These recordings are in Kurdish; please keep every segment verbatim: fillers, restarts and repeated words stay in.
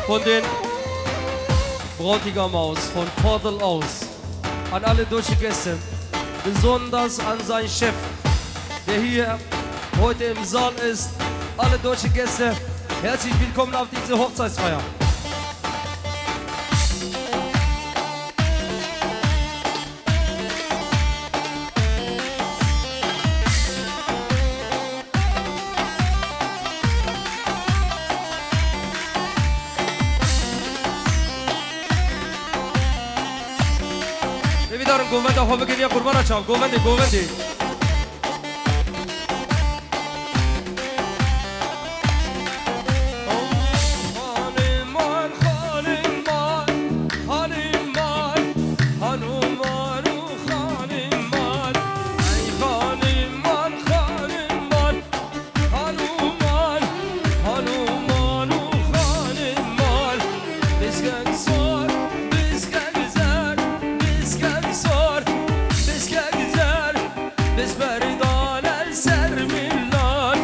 Von den Bräutigam aus, von Fadel aus, an alle deutsche Gäste, besonders an seinen Chef, der hier heute im Saal ist, alle deutsche Gäste, herzlich willkommen auf diese Hochzeitsfeier. Hêvîdarim govenda xwe bike, viya qurbana çav, govendê, govendê. Xanimar, xanimar, xanimar, hanumar û xanimar. Ey xanimar, xanimar, hanumar, hanumar û xanimar. Biskek sor, biskek zer, biskek sor, biskek zer. Biz berdan el ser millet.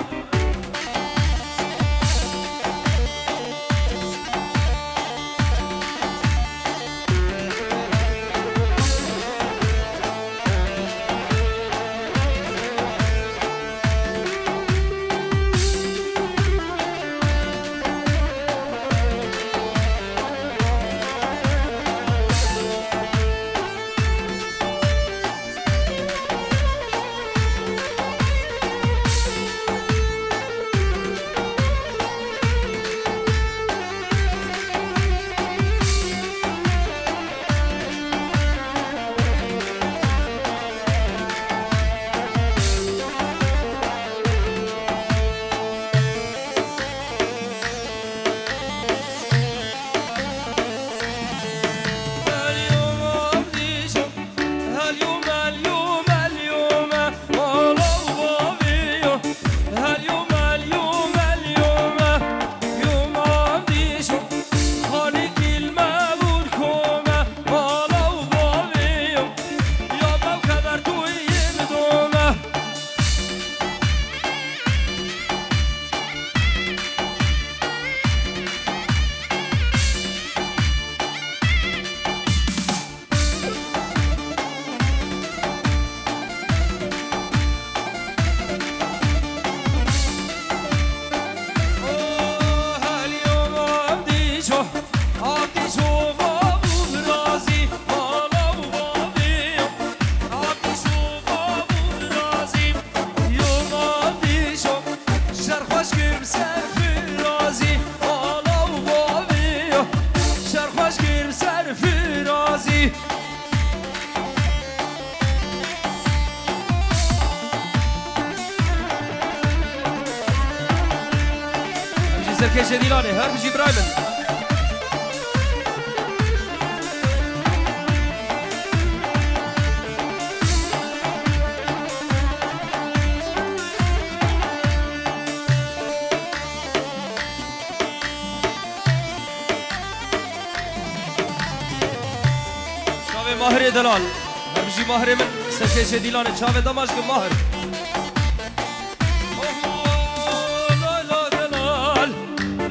Em jî serkêşê dîlanê, her bijî birayê min. Çavê Mahirê delal. Her bijî Mahirê min, serkêşê dîlanê, çavê dema ji Mahir. Lay lay delal,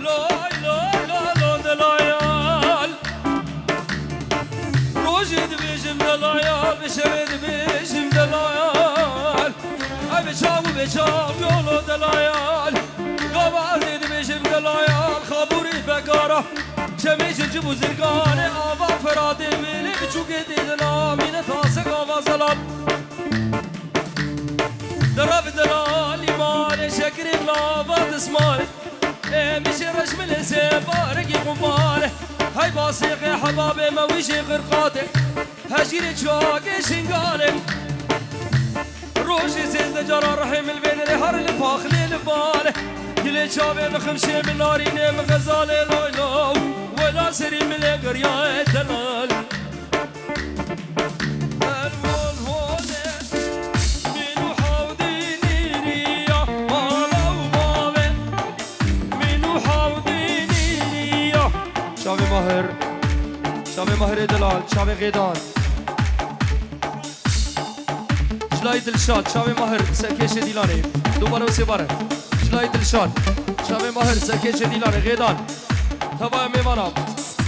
lay lay lay lay delal. Rojê dibêjim delayal, bi şevê dibêjim delayal. Ay be çav û be çav yolo delayal. Gavazê dibêjim delayal, xabûrê bekara. Çemê ji cib û zirganê ava Feratê mêlê biçûkê tê dina mîne tasek ava zelal. Dera bi delalî malê şekirê lava dismalê. Ê mijê reşmilê sê barekî qumbale. Hey basêxê hebabê me wî jê xirqatê. Hejîrê çakê şingalê. Rojê sêzdeh cara rihê min vê dilê her li paxlê li bale. Dilê çavê min ximşê min narînê min xezalê loy loy. Wela serî min lê giriyayê delal. Elwol hole, min û hawdî nîriya, mala û bavê, min û hawdî nîriya. Çavê Mahir, çavê Mahirê delal, çavê Xêdan. Jilayî Dilşad, çavê Mahir, serkêşê dîlanê. Dubare û sêbare. Jilayî Dilşad, çavê Mahir, serkêşê dîlanê, Xêdan. Tavaya mêvana.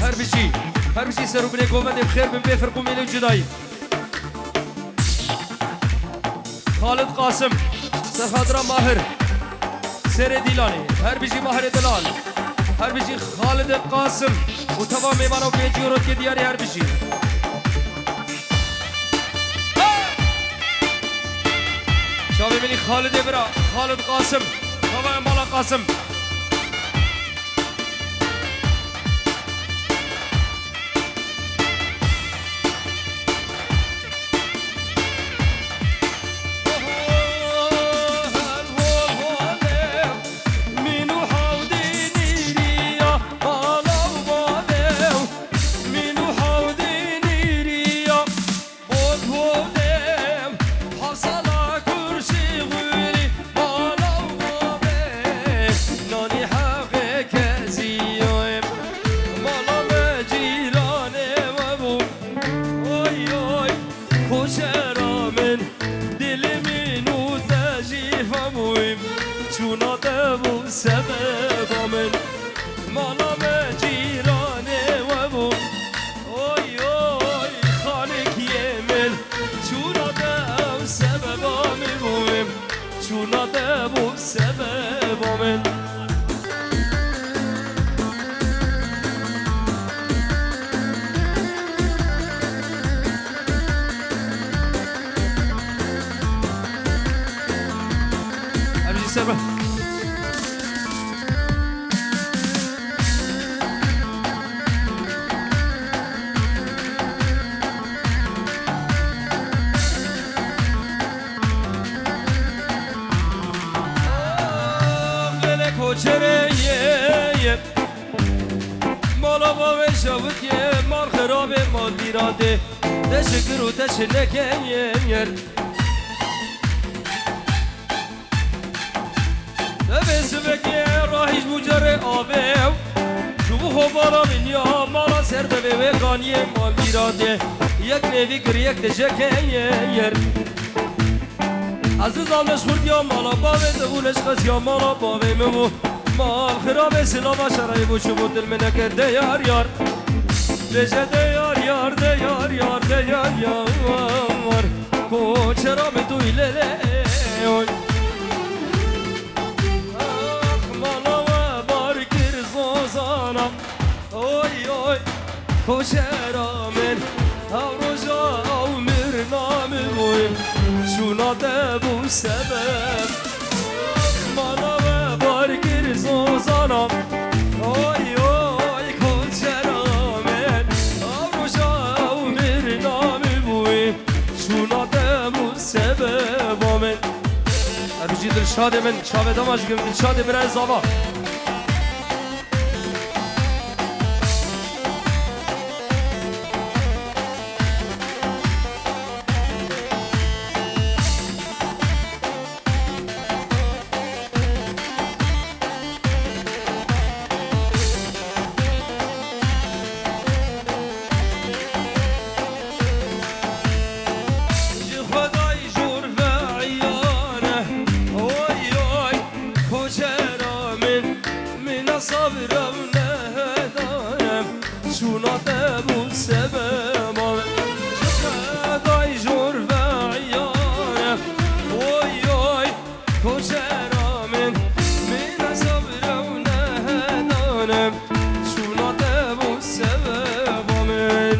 Her bijî. Her bijî ser û binê govendê bi xêr bin bê firq û mêlê û cudayî. Xalid Qasim. Serxatira Mahir. Serê Dîlanê. Her bijî Mahirê Delal. Her bijî Xalid Qasim. Û tava mêvana û pêncî û rotkê diyarê her bijî. Çavê min î Xalidê bira. Xalid Qasim. Tavaya mala Qasim. Bot holem, hafsala kurşi gulî, mala û bavê, nanî heqê keziyê, mala me cîranê we bû. Oy, oy, koçera min, dilê min û te jî febûyî, çûna te bû sebeba min, mala me cîranê we bû. Oy, oy, xanikiyê min, çûna te ew sebeba min bû, çûna te bû sebeba min. Em jî ser be. Gelek koçerê ye, ye. Mala bavê şewitiyê, mal xirabê, mal mîratê. Te şikir û te şinekê ye, yer. Devê sivekê rahîş bû cerê avê. Çûbû xwe bala min ya mala ser devê wê kaniyê mal mîratê. Yek nêvî kir yek dijekê yer. Ez nizam leş xurt ya mala bavê te bû, leş xes ya mala bavê min bû. Mal xirabê silava şerayê bû, çûbû dil min nekir de yar yar. Bêje de yar yar, de yar yar, de yar yar. Koçera min tu lê lê oy. Ax, mala we bar kir zozana. Oy, oy, koçera min. Ew roja ew mirna min bû. Şûna te bû sebeb. Mala we bar kir zozana. Oy, oy, koçera min. Ew roja ew mirna min bû. Şûna te bû sebeba min. Ev jî Dilşadê min, çavê dema ji min Dilşadê birayê zava. Ji Xwedayî jor ve eyan e, oy, oy, koçera min, mina sabir ew nehedane, şûna te bû sebeba min. Ji Xwedayî jor ve eyan e, oy, oy, koçera min, mina sabir ew nehedane, şûna te bû sebeba min.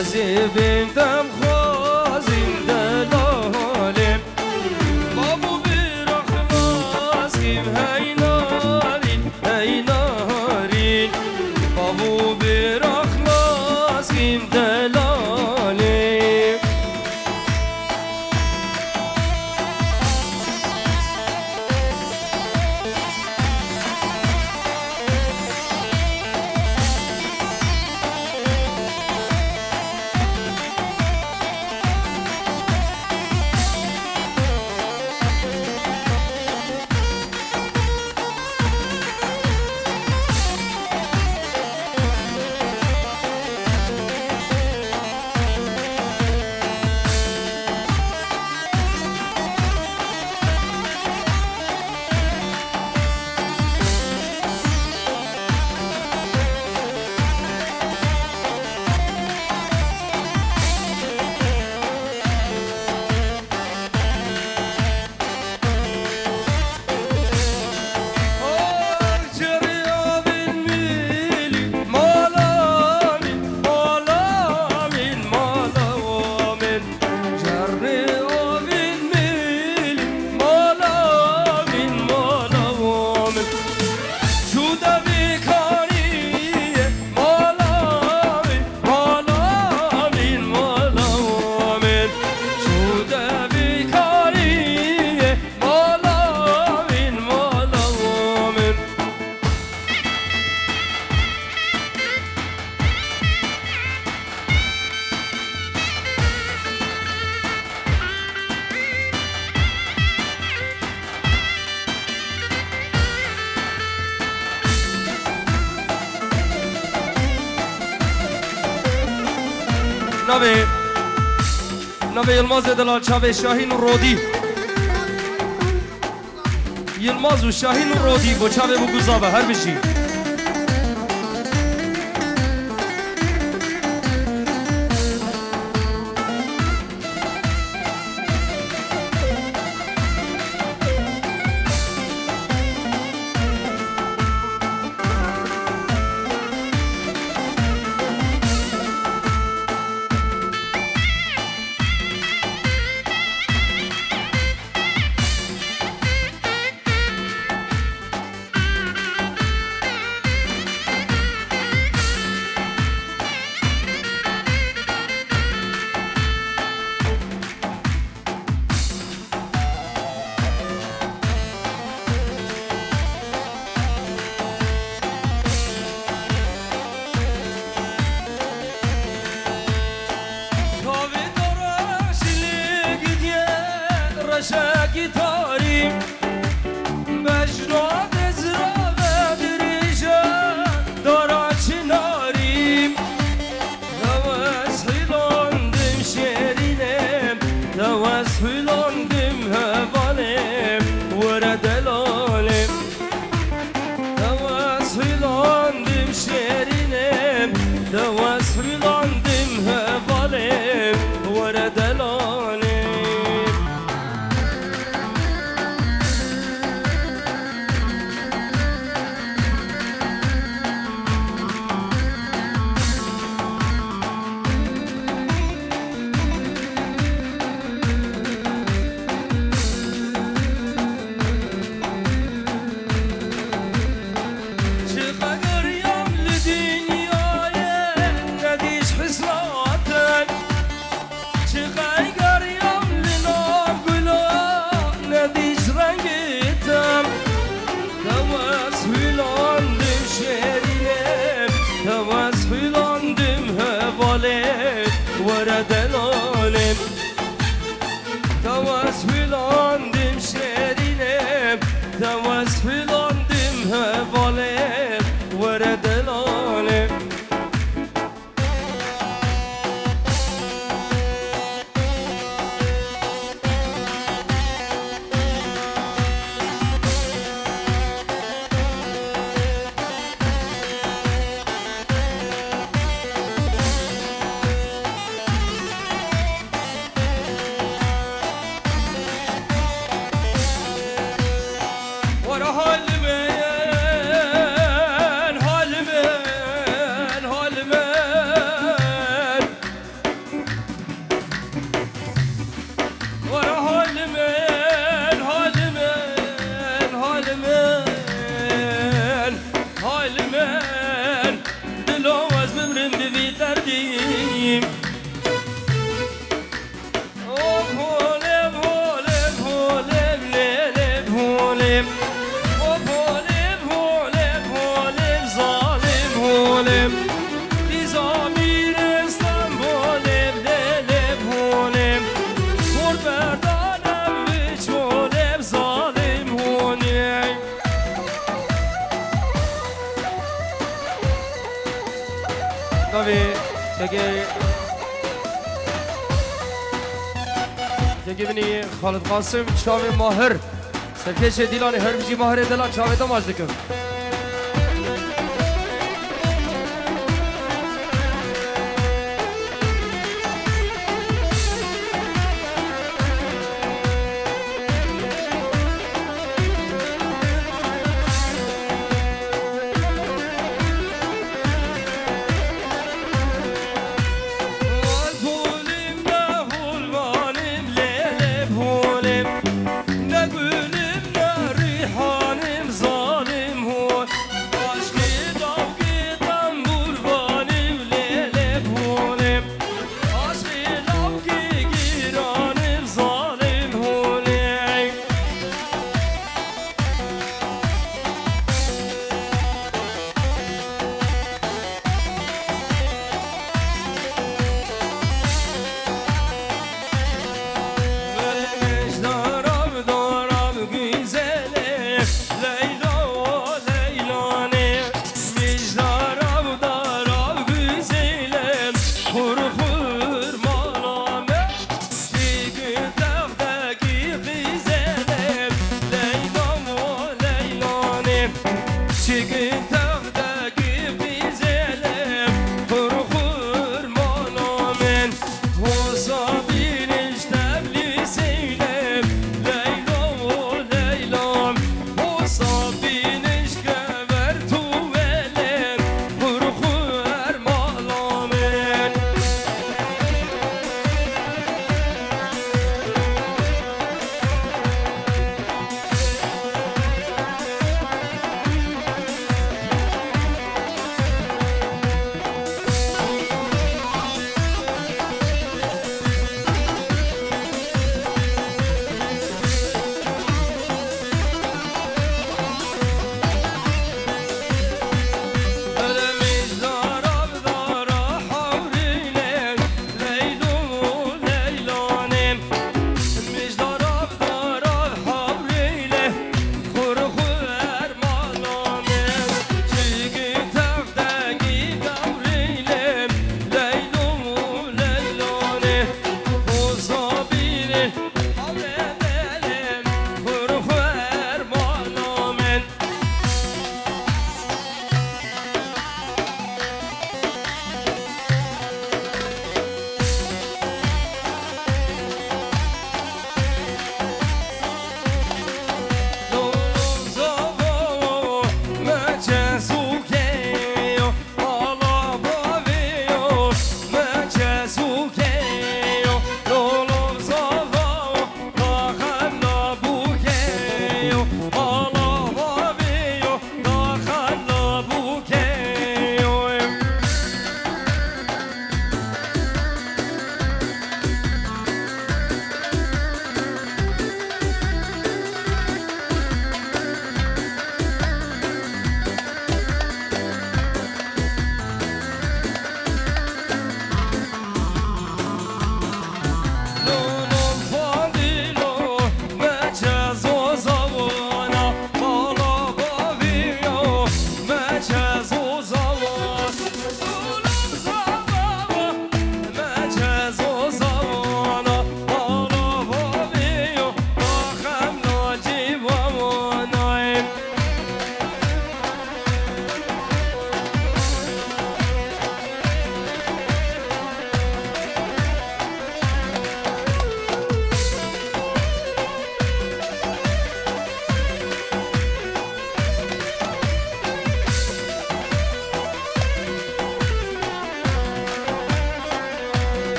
Ez ê bên demxwazîm delalê. Bavo bira xlasîm hey narîn, hey narîn. Bavo bira xlasîm delalê. Navê, navê Yilmazê delal çavê Şahîn û Rodî. Yilmaz û Şahîn û Rodî bo çavê bo guza be, her bijî. Çavê dara şilê gidiye reşekî tarî. Bejna dezra ve dirêje dara çinarî. Tewes hîlandim şêrînê, tewes hîlandim hevalê, were delalê. Tewes hîlandim şêrînê, tewes hîlandim hevalê, were delalê. Çiqa geriyam li dinyayê nedîş hisratin. Çiqa geriyam li nav gula nedîş rengê te. Tewes hûlandim şêrînê, tewes hûlandim hevalê, were delalê. Tewes hûlandim şêrînê, tewes hûlandim hevalê, were delalê. Kekê min ê Xalid Qasim, çavê Mahir. Serkêşê Dîlanê her bijî Mahirê dela çavê te maç dikim.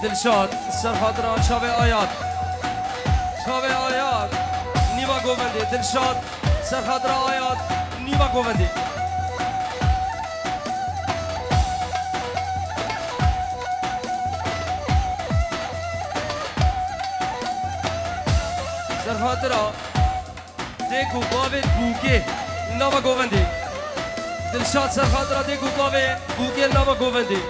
Dilşad, ser xatira çavê Ayat. Çavê Ayat, nîva govendê. Dilşad, ser xatira Ayat, nîva govendê. Hatira dêk û bavê Bûkê nava govendê. Dilşad ser hatira dêk û bavê Bûkê nava govendê.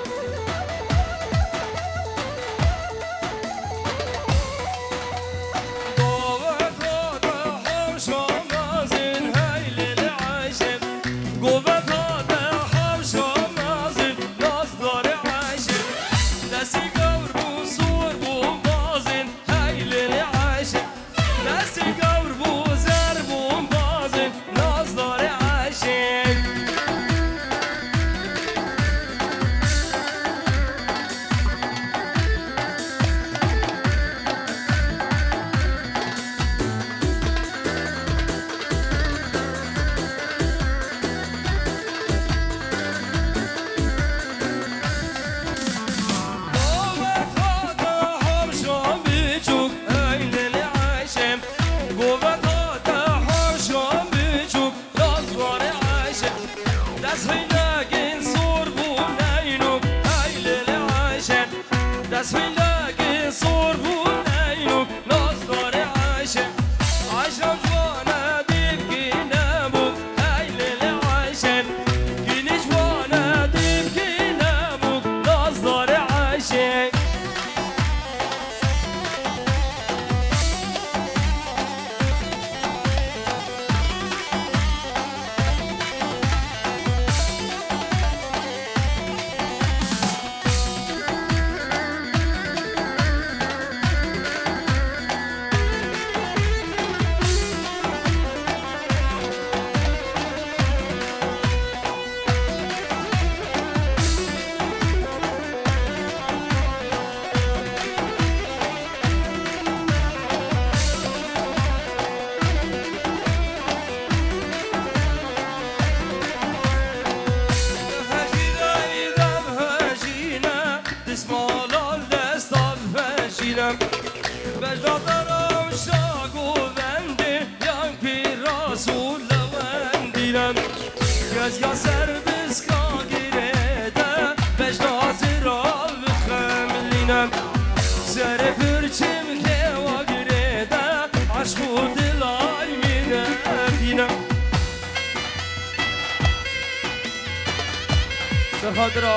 Ser xatira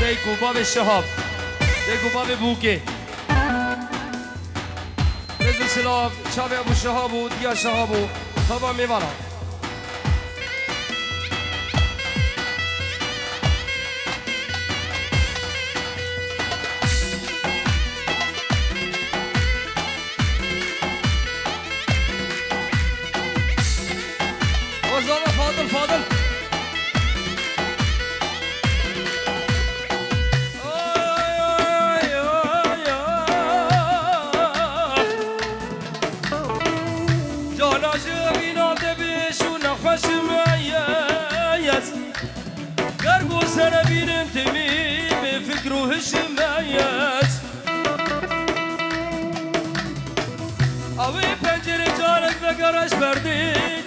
dayk û bavê Şehab, dayk û bavê Bûkê. Rêz û silav, çavê Ebû Şehab û diya Şehab û xaba mêvana. Ozan Fadil, Fadil. Cana ji vîna te bêş û nexweş me yez. Ger ku sere bînin timî bê fikr û hiş me yez. Ew ê pencere carek vegere ji berdê.